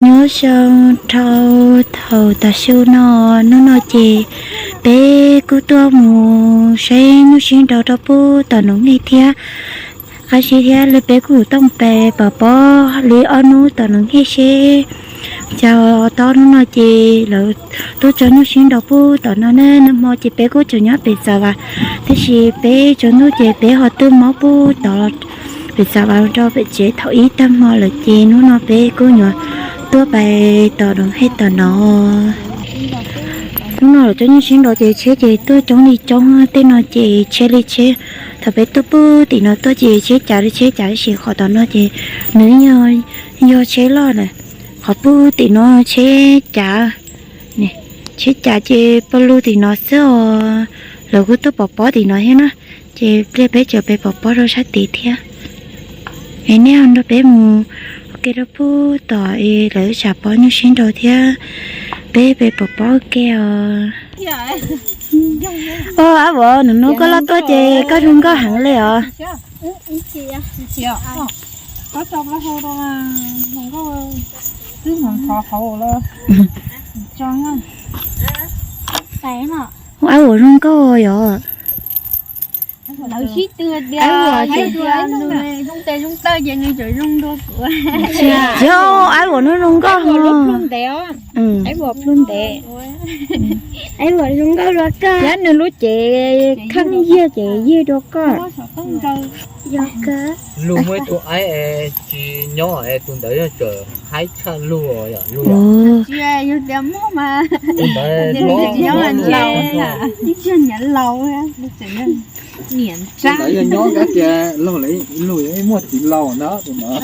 Nyob zoo rau thaum tav su no, hnub no ces peb kuj tuaj mus saib nyuj sib nraus rau pub tom Noom Hej thiab. Qab zib thiab li peb kuj tooj pes pom pob li ob hnub tom Noom Hej seb cas tob hnub no ces lawv tuaj tso nyuj sib nraus pub tom no ne. Nag hmo ces peb kuj tseem nyob pem Xav Vas, tiam sis peb tsaus ntuj ces peb ho twb mob pub tod pem Xav Vas rau pem tsev thaum ib tag hmo lawm ces hnub no peb kuj yuav tuaj pais tom Noom Hej tom no. Hnub no lawv tso nyuj sib nraus ces tsheb ces tuaj coob li coob, tej no ces tsheb li tsheb. Thaum peb tuaj pub tim no tuaj ces tsheb cav li tsheb cav, tiam sis qhov tom no ces nws yog tsheb loj lawm. Qhov pub tim no tsheb cav, tsheb cav ces pawg lug tim no xwb os. Lawv kuj tuaj pov pob tim no thiab na, ces pliag peb tseem pem pov pob rau sab tid thiab. Es nej ho nrog peb mus ua ke rau pub tom es lawv tsam pob nyuj sib nraus thiab peb pem pov pob ua ke os. Au, ab Vos, nws nug koj loj tuaj ces koj zoo nkauj heev li os. Ab Vos zoo nkauj yog. Ab Vos no zoo nkauj. Ab Vos plhu ntev, thiab nws lub cev kheej yig ces yig dua koj. Lug muaj ib tug aib tsis nyob, tus ntawd yog tseem haib tshaj lug. Tus ntawd yog nyob kab tias lug, lug muaj txiv laus ntag tus ntawd.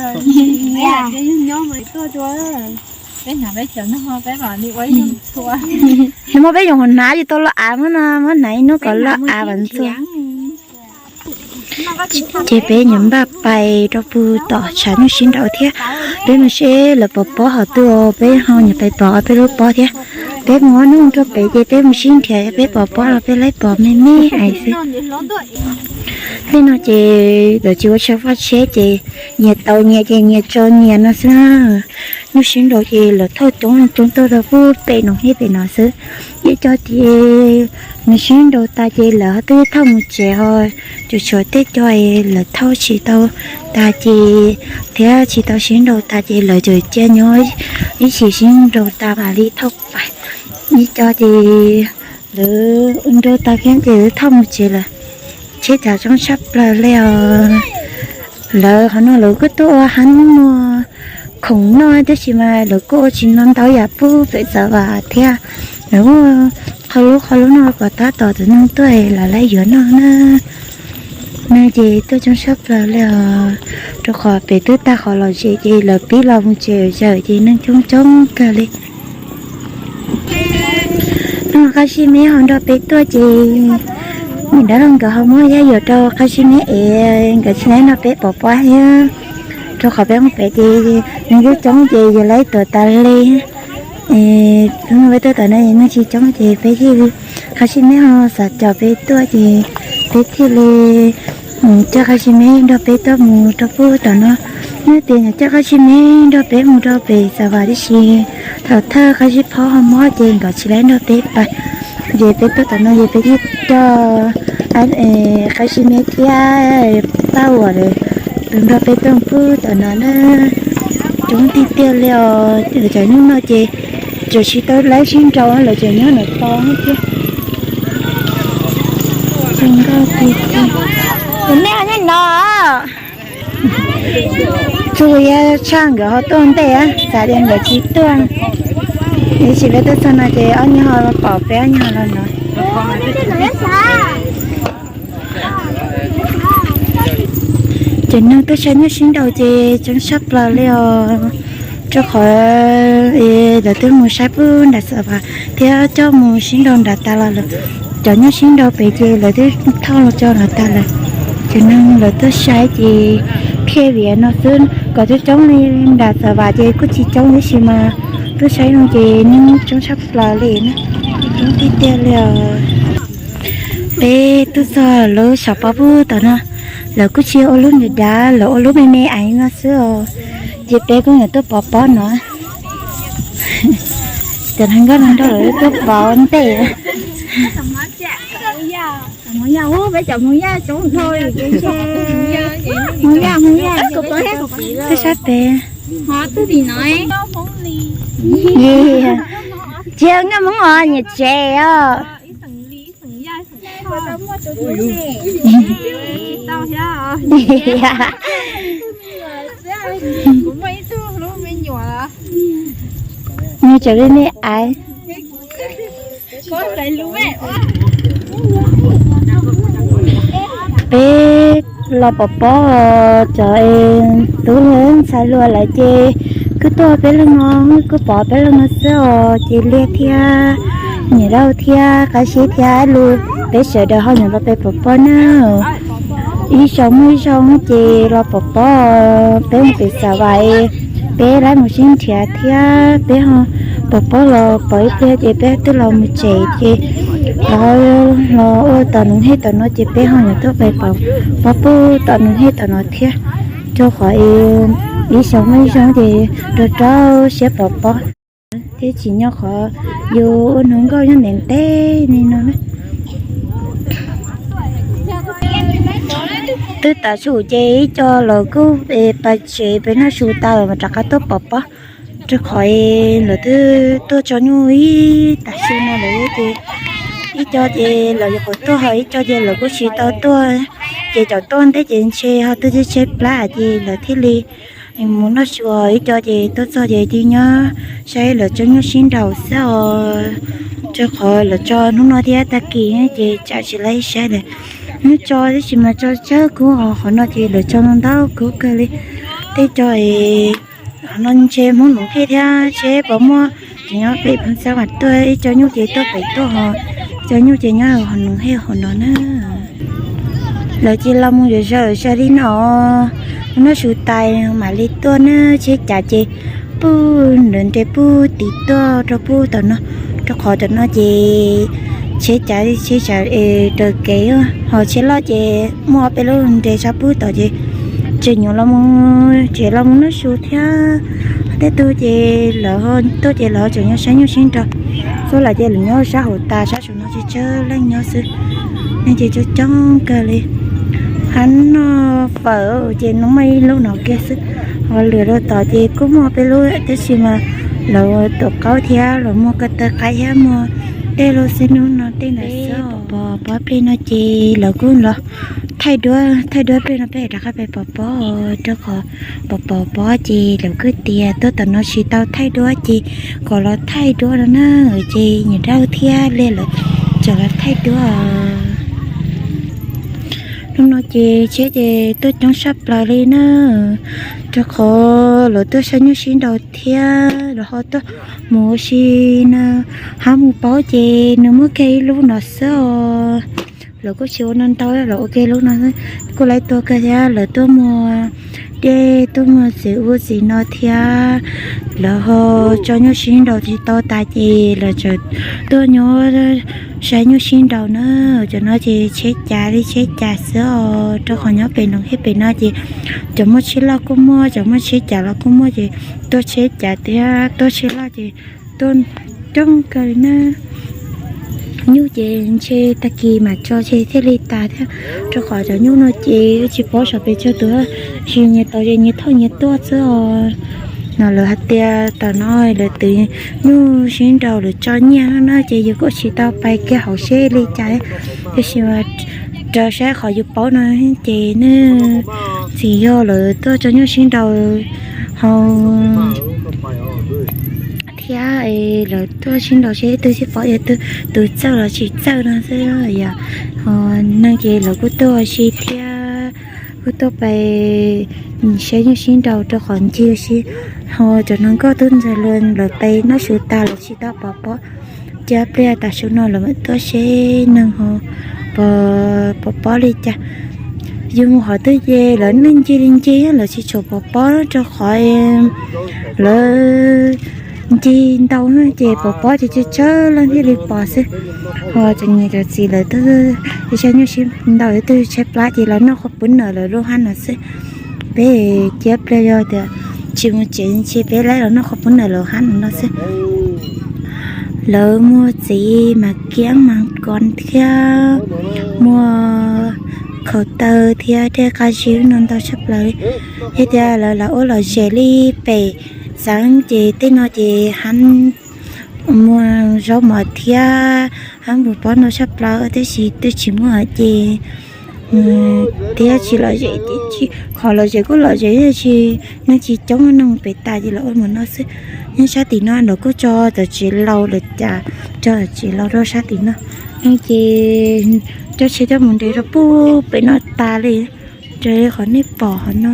Muab peb yoom hauv hnav tsis tau loj av, muab no muab hnav ib hnub kom loj av vas ntxhua. Ces peb nyiam npaj pais rau pug tom tshav nyuj sib nraus thiab. Peb mus seb lawv pov pob hov twg, peb ho nyiam pais pov peb lub pob thiab. Peb mus ob hnub rau pem ces peb mus sib nrhiav peb pov pob los peb laib pov me me hais xwb. Tej no ces lawv tsis ua tsheb faj tsheb ces nyias tau nyias ces nyias tso nyias no xwb na. Nyuj sib nraus ces lawv thauj coob coob tuaj rau pub pem no thiab pem no xwb. Ib co ces nws sib nraus tas ces lawv twb thauj mus tsev ho, tsuas tshuav tej co lawv thauj tsis tau tas ces, thiab tsis tau sib nraus tas ces lawv tseem cia nyob ib chim sib nraus tas mam li thauj pais. Ib co ces lawv nraus tas kiag ces lawv thauj mus tsev lawm. Tsheb cav coob tshaj plaws li os. Lawv qhov no lawv kuj tuaj ua hab muag khoom noj tab sis mas lawv kuj ua tsis ntau yam pub pem Xav Vas thiab. Lawv muaj qhov lub qhov lub no kom tab tom tus neeg tuaj lawv laib yuav noj na. No ces tuaj coob tshaj plaws li os, rau qhov pem twb tag qhov lom zem ces lawv pib los mus tsev zawm ces neeg coob coob kawg li. Qab sib meb ho nrog peb tuaj ces niam dab laug nkawd ho muab yaj yuam rau qab sib meb es nkawd tsis laib nrog peb pov pob thiab, rau qhov peb mus pem ces neeg coob coob ces yus laib tuam tas li. Peb tuaj tom no neeg tsis coob ces peb thiaj li, qab sib meb ho xav caum peb tuaj ces peb thiaj li coj qab sib meb nrog peb tuaj mus rau pub tom no. Nyob tias nws coj qab sib meb nrog peb mus rau pem Xav Vas tib si, thaum thawj qab sib phob ho mob ces nkawd tsis laib nrog peb pais. Ces peb tuaj tom no ces peb thiaj coj qab sib meb thiab pab uas tus nrog peb tuaj pub tom no na. Coob tiag tiag li os, cov nyuj no ces tseem tsis tau laib sib nraus lawv tseem nyob ntawm tau thiab. Zoo nkauj tiag tiag. Tus nej nyob no, tsuas yog tshaj nkawd ho tuaj ntej, xav tias nkawd tsis tuaj. Tab sis peb tuaj txog no ces ob nyuag ho pom peb ob nyuag ho los no. Cov neeg tuaj saib nyuj sib nraus ces coob tshaj plaws li os, rau qhov lawv twb mus saib pub nram Xav Vas thiab coj mus sib nraus nram tas los lawm. Cov nyuj sib nraus pem ces lawv twb thauj los tso nram tas lawm. Cov neeg lawv tuaj saib ces thiaj vim no xwb, kom coob coob li nram Xav Vas ces kuj tsis coob tab sis mas tuaj saib no ces neeg coob tshaj plaws li na. Coob tiag tiag li os. Peb tuaj txog lub saum pob pub tom no, lawv kuj tsis ua lub nws dav, lawv ua lub me me aiv no xwb os. Ces peb kuj yuav tuaj pov pob no. Cov hluas nkauj hluas nraug lawv tuaj pov ntej. Hmoob Yaj, Hmoob Yaj, tuaj sab pem. Tsis yog nkauj Hmoob os, nyiam tsev os. Nws tseem li nej aiv. Peb los pov pob, cov tub ntxhais hluas lawv ces kuj tuaj peb leeg no, kuj pov peb leeg no xwb os. Ces Liaj thiab Nyiam Lauj thiab Qab Sib thiab lus peb sawv daws ho nyuam los peb pov pob na. Ib xyoo muaj ib xyoo ces los pov pob, peb mus pem Xav Vais, peb lawv mus sib nrhiav thiab peb ho pov pob los pov ib pliag ces peb twb los mus tsev ces los, los ua tom Nus Hej tom no ces peb ho nyuam tuaj pem pov pob pub tom Nus Hej tom no thiab. Rau qhov ib xyoo muaj ib xyoo ces rau rau siab pov pob thiab tsim nyog qhov yus ua hluas nkauj nyob ntev ntev li no na. Twb tav su ces ib co los kuj pais tsev pem noj su tas lawm mas rov qab tuaj pov pob. Rau qhov lawv twb tuaj tso nyuj ib tav su no lawm ces ib co ces lawv yuav qhuav tuaj ho ib co ces lawv kuj tsis tau tuaj. Ces cov tuaj ntej ces ntshe ho twb tsheb plab ces lawv thiaj li mus noj su. Ib co ces tuaj txog ces tig nyob saib lawv tso nyuj sib nraus xwb os. Rau qhov lawv tso hnub no thiab tag kis ces tsam tsis laib saib lawm. Nws tso tab sis mas tso tsawg kub os, qhov no ces lawv tso ntau kub kawg li. Tej co qhov no ntshe Hmoob Nus Hej thiab seb puas muaj, ces nyob pem Phoos Xab Vam tuaj, ib co nyuj ces tuaj pem tuaj ho, ib co nyuj ces nyob hauv Nus Hej hauv no na. Lawv ces los mus yuav zaws zaws li no, noj su tas mam li tuaj na. Tsheb cav ces pub nrad nres pub tid tuaj rau pub tom no, rau qhov tom no ces tsheb cav tsheb cav raws kev, ho tsheb loj ces muaj ob peb lub nres sab pub tom ces tseem nyuam los, tseem los mus noj su thiab. Tej tug ces lawv tuaj ces lawv tseem nyob saib nyuj sib nraus, txhua lawm ces lawv nyob sab hauv tas sab saum no ces tsawg leej nyob xwb. Neeg ces coob coob kawg li. Hab noj fawm ces nws muaj ib lub no kiag xwb, ho lwm lub tom ces kuj muaj peb lub tab sis mas lawv tuav qaub thiab lawv muag ko taw qaib thiab muag tej lub xwb, hnub no tej ntawd xwb. Pov pob pliag no ces lawv kuj los thaij duab, thaij duab pliag no peb rov qab pem pov pob, rau qhov pov pov pob ces lawv kuj tias tuaj tom no tsis tau thaij duab ces kom los thaij duab no na. Ces Nyiam Dawb thiab Liaj lawv tseem los thaij duab. Hnub no ces tsheb ces tuaj coob saj plaws li na, rau qhov lawv tuaj saib nyuj sib nraus thiab lawv ho tuaj mus ua si na. Hab mus paub ces nws muaj kiag ib lub no xwb os. Lawv kuj tsis ua no ntau, lawv ua kiag lub no xwb. Kuj laib tuag kawg thiab, lawv tuaj muag dej tuaj muag txiv ub txiv no thiab, lawv ho tso nyuj sib nraus tsis tau tas ces lawv tseem tuaj nyob saib nyuj sib nraus na. Cov no ces tsheb cav li tsheb cav xwb os, rau qhov nyob pem Noom Hej pem no ces cov muaj tsheb loj kuj muaj, cov muaj tsheb cav los kuj muaj ces tuaj tsheb cav thiab tuaj tsheb loj ces tuaj coob kawg li na. Nyuj ces ntshe tag kis mam tso ntshe thiaj li tas thiab, rau qhov cov nyuj no ces tsis paub sav pes tsawg tus, tsis nyias tau ces nyias thauj nyias tuaj xwb os. No lawv hais tias tom no lawv twv nyuj sib nraus lawv tso nyiaj no na, ces yus kuj tsis tau pais kiag hauv seb li cas, tiam sis mas raws saib qhov yus paub no ces nej txiv yog lawv tuaj tso nyuj sib nraus hauv thiab lawv tuaj sib nraus seb twg tsis paub yog twg tus txawj los tsis txawj no xwb. Yog neeg ces lawv kuj tuaj ua si thiab, kuj tuaj pais saib nyuj sib nraus rau qhov ncig ua si. Ho cov hluas nkauj tub ntxhais hluas lawv pais noj su tas lawv tsis tau pov pob, ces pliag tav su no lawv mam tuaj seb neeg ho pov pob li cas. Yus mus qhov twg ces lawv neeg ncig li ncig lawv tsis tshua pov pob rau qhov lawv ncig ntau ces pov pob ces tsawg tsawg leej thiaj li pov xwb. Ho cov niam cov txiv lawv tuaj saib nyuj sib nraus twb tshaib plab ces los noj qhov pub nawm lawv lub hab no xwb. Peb cia pliag yog tias tsis mus tsev ntshe peb laib los noj qhov pub nawm lawv hab no xwb. Lawv muag txiv mas kiab mas kos thiab muag khaum taw thiab dej qab zib no ntau tshaj plaws li. Yog tias lawv lam ua lom zem li pem xeev ces tej no ces hab muag zaub mov thiab hab npus pob ntau tshaj plaws, tab sis twb tsis muaj ces thiab tsis lom zem ces tsis, qhov lom zem kuj lom zem tab sis neeg tsis coob, neeg pem tas ces lawv ua mus no xwb. Nyob sab tim no lawv kuj tso cov tsev laus lawm cas, tso tsev laus rau sab tim no. Neeg ces coj tsheb coj mus nres rau pem no tas li, raws li qhov nej pom hov no.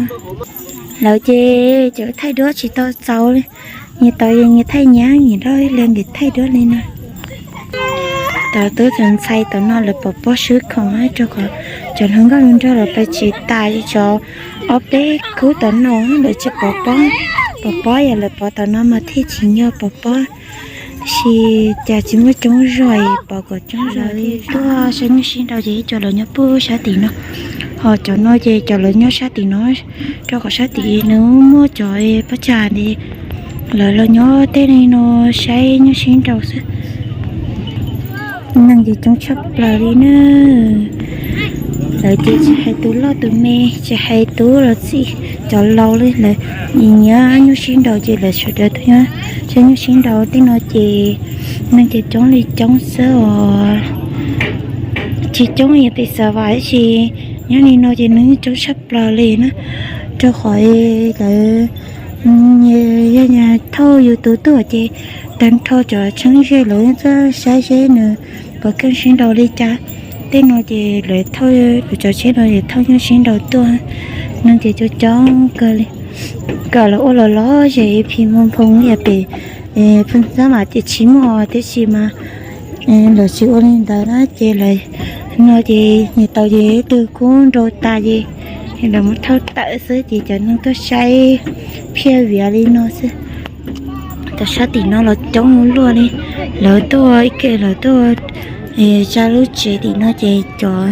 Lawv ces cov thaij duab tsis tau txaus li, nyias tau nyias thaij nyias, nyias rau ib leeg nyias thaij duab li no. Cov tub cov ntxhais tom no lawv pov pob swb khoom rau qhov cov hluas nkauj hluas nraug lawv pais tsev tas, cov ob peb khub tom no lawv tsis pov pob. Pov pob yog lawv pov tom no mas thiaj tsim nyog pov pob. Tab sis cas tsis muaj coob zog, pov kom coob zog li. Tuaj saib nyuj sib nraus ces ib co lawv nyob puag sab tim no, ho cov no ces cov lawv nyob sab tim no, rau qhov sab tim nws muaj cov pob tsuas ntawd, lawv los nyob tej li no saib nyuj sib nraus xwb. Neeg ces coob tshaj plaws li na. Lawv ces tsis hais tus loj tus me, tsis hais tub los txij, cov laus li lawv nyiam nyuj sib nraus ces lawv sawv daws tuaj nyob saib nyuj sib nraus. Tej no ces neeg ces coob li coob xwb os. Tsis coob yog pem Xav Vam tab sis nyob li no ces neeg coob tshaj plaws li na, rau qhov lawv yog thauj yus tus tuaj ces tag nrho cov tsheb ze lawv tuaj saib seb nws puas keej sib nraus li cas. Tej no ces lawv thauj, lawv cov tsheb no ces thauj nyuj sib nraus tuaj, neeg ces coob coob kawg li. Kom lawv ua los lom zem phim nphoo nphoo li pem Phoos Xab Vam ces tsis muaj, tiam sis mas lawv tsis ua li ntawd na ces lawv no ces nyias tau ces ib tug kub nrau tas ces lawv mus thauj tawm xwb ces cov neeg tuaj saib phiaj viav li no xwb. Cov sab tim no los coob luaj li, lawv tuaj ib ke lawv tuaj tsa lub tsev tim no ces cov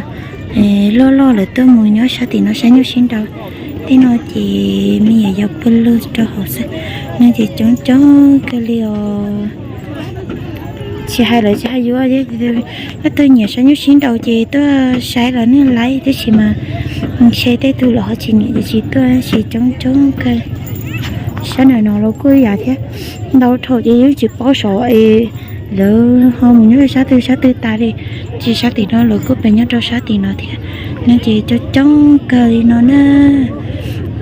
loj loj lawv tuaj mus nyob sab tim no saib nyuj sib nraus. Tej no ces me nyuam yaus pw lug rau hauv xwb, neeg ces coob coob kawg li os. Tsis hais lawv tsis hais yuav, leej twg nyiam saib nyuj sib nraus ces tuaj saib los nej laiv, tab sis mas ntshe tej tug lawv ho tsis nyiam ces tsis tuaj, tab sis coob coob kawg. Sab nram no los kuj ib yam thiab, ntau thaum ces yeej tsis paub saib es lawv ho mus nyob sab twg sab twg tas li, tsis sab tim no lawv kuj pes nyob rau sab tim no thiab. Neeg ces coob coob kawg li no na.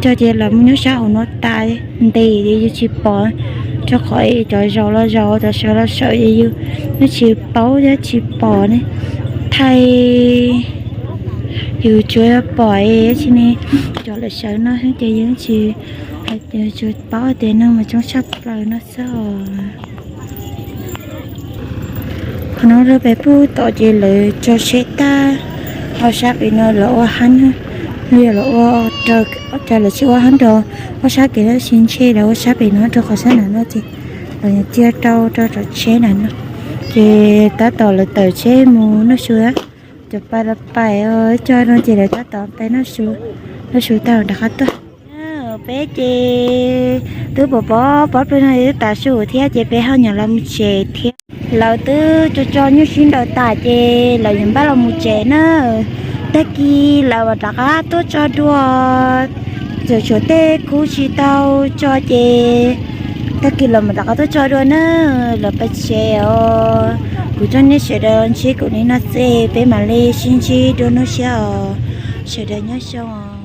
Cov ces lawv mus nyob sab hauv no tas ntev ces yus tsis pom, rau qhov cov zaus los zaus, cov sawv los sawv ces yus yeej tsis paub thiab tsis pom ne. Thaij yus tsuas pom tsis ne, cov lawv sawv no ces yus tsis, tsuas paub tias neeg mas coob tshaj plaws no xwb. Qhov no rau pem puag tom ces lawv tso tsheb tag, ob sab pem no lawv ua hab, yog lawv ua raws, lawv tsis ua hab rau ob sab kev tab sis ntshe lawv ua sab pem no rau qhov sab nram no ces lawv cia rau rau cov tsheb nram no. Ces tab tom lawv tawm tsheb mus noj su, cov pais los pais, cov no ces lawv tab tom pais noj su, noj su tag rov qab tuaj. Peb ces twb pov pob, pob pw no twb tas su thiab ces peb ho nyuam los mus tsev thiab. Lawv twb tso tso nyuj sib nraus tas ces lawv yuav npaj los mus tsev na. Tag kis lawv mam rov qab tuaj tso dua, txawm tshuav tej khub tsis tau tso ces tag kis lawv mam rov qab tuaj tso dua na. Lawv pais tsev os. Kuv coj nej sawv daws ntsib kuv li no xwb, peb mam li sib ntsib dua hnub tshiab os. Sawv daws nyob zoo.